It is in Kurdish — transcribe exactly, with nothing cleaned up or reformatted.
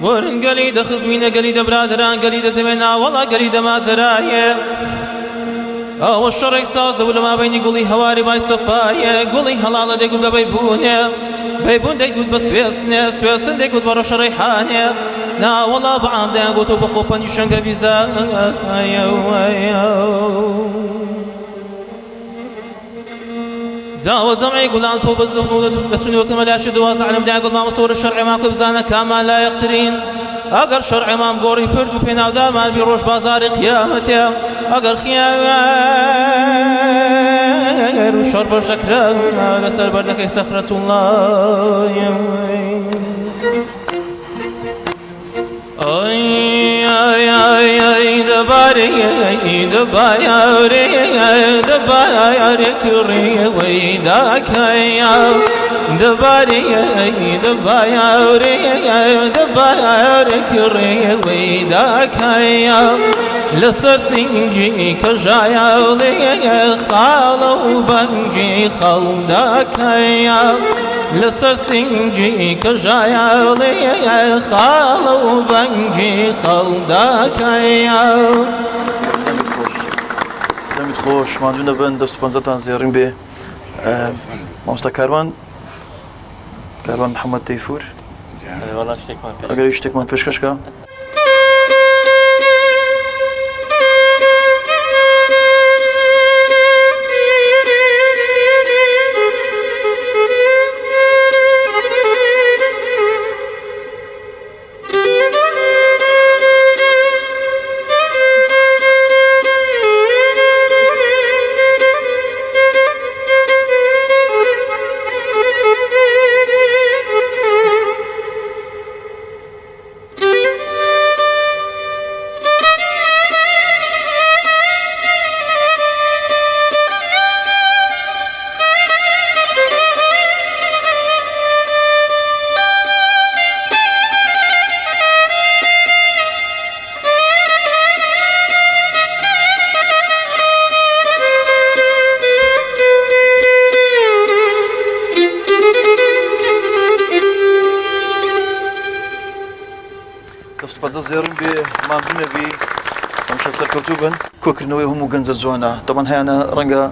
Werin gelî de xizmîne, gelî de biraderan, gelî de zemê navela, gelî de macerayê. Awa şerek saz de wilo mabeynî gulî hewarî bay sefayê, gulî helale de gul be beybûne, beybûn de gul be swêsne, swêsin de gul be roşe reyhane. Navela baam de goto be qopa nîşan ge bîza. Cawa cem'ê gulan po bezlum nû de tun weke melaşe duwaza elem de gul ma mesore şer'e ma ku bizane kama layiqtirîn. ئەگەر شەرعێمان گۆڕی پرد و پێناودارمان بی ڕۆژ بازاری قیامەتێ، ئەگەر خیار و شەڕ بەش دەکرا لەسەر بەردەکەی سەخرەتوڵڵای. ئای، ئای، ئای، ئای، دەبارێ، دەبایارێ، دەبایارێ کڕێ وەی داکەیا. دەبارێ، دەبایارێ، دەبایارێ کڕێ وەی داکەیا. لەسەر سینگی کەژایاڵێ خاڵە و بەنگی خەڵداکەیا. لەسەر سینگی کەژایاڵێ خاڵە و بەنگی خەڵداکەیا. دەمت خۆش، ماندوو نەبن، دەست و پەنجەتان زێڕین بێ. ئە، مامۆستا کاروان، کاروان محەممەد تەیفور. ئەگەر هیچ شتێکمان پێشکەش کا. دەست و پەنجە زێڕین بێ، ماندوو نەبی، هەمیشە سەرکەوتوو بن. کۆکردنەوەی هەموو گەنجە جوانە، تەبەن هەیانە ڕەنگە